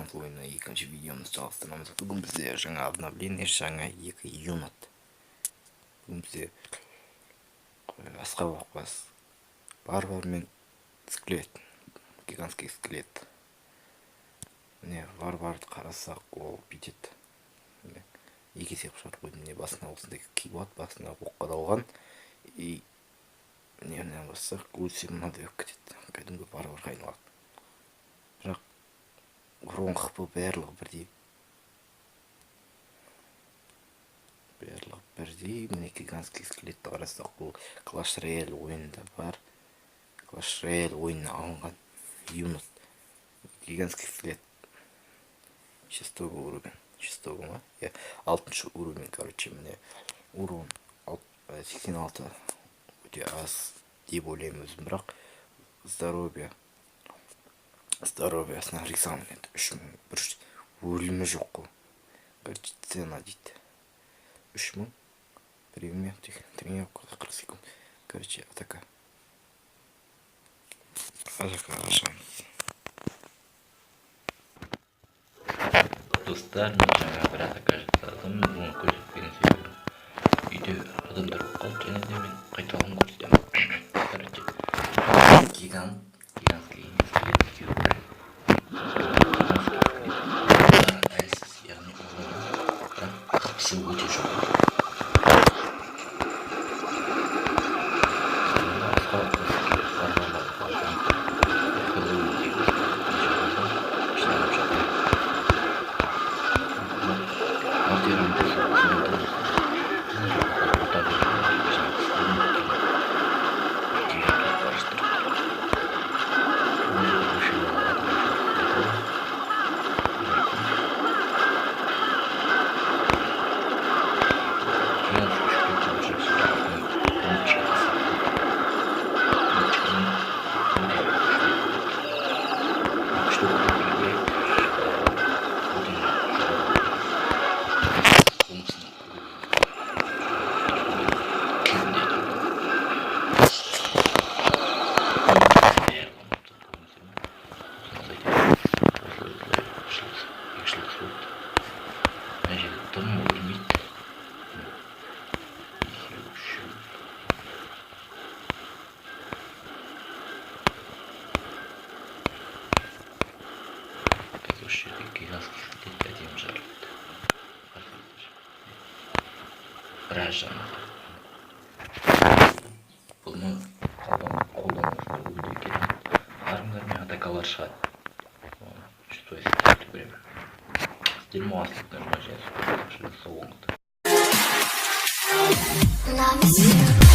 Гигант ойыны екінші видеомызды жалғастырамыз. Бүгін бізде жаңа обновление, жаңа екі юнит. Бүгін бізде асқа бақпас варвар мен скелет, гигантский скелет. Міне, варварды қарасақ, ол бүйтеді. Міне, екі есе қылып шығарып қойдым. Міне, басына осындай киіп алады, басына оқ қадалған. И міне, мына бассақ, өлсе, мынадай болып кетеді, кәдімгі варварға айналады. Бірақ урон, хп барлығы бірдей, барлығы бірдей. Міне, гигантский скелетті қарасақ, бұл Clash Royale ойынында бар, Clash Royale ойынына алынған юнит. Гигантский скелет шестой уровень, шестой ма, иә, алтыншы уровень. Короче, міне, урон 86, өте аз деп ойлаймын өзім. Бірақ здоровьясына ризамын енді, 3100, өлімі жоқ қой. Короче, цена дейді 3000, премия, тренировка 40 секунд. Короче, атака, атакаға шығамыз. Достар, мен жаңа бір атака жасадым. Бұны көрсетпеген себебім, үйде адамдар болып қалды, және де мен қайталап көрсетемін. Короче, гигант, гигантский скелет екеуі бір. Гигантский скелет әлсіз, яғни уроны, бірақ хпсы өте жоғары. Себебі асқа варварларды қарасаңыз, Хэллоуиндегі жиналып жатыр. Мортираның орта гигант болып бара жатыр. Ол жерде вышибала адам жоқ деді. Гигантский скелет жақсы, бомбочка тастап, бомбочкамен өте күшті, күшті бірге өте жоғары бонусының кезінде. Осылай, осылай, үш жұлдыз, екі жұлдыз болды. Мына жерде дым өлмейді. Екеу, үшеу. Қазір осы жерде гигантский скелет әдемі жарылды, қарасаңыздар, біраз жаны. Бұны қолданушылар өте керемет. Қараңдар, мен атакалар шығады, 100% көремін. Сіздер маған және сау болыңыздар. Love is you.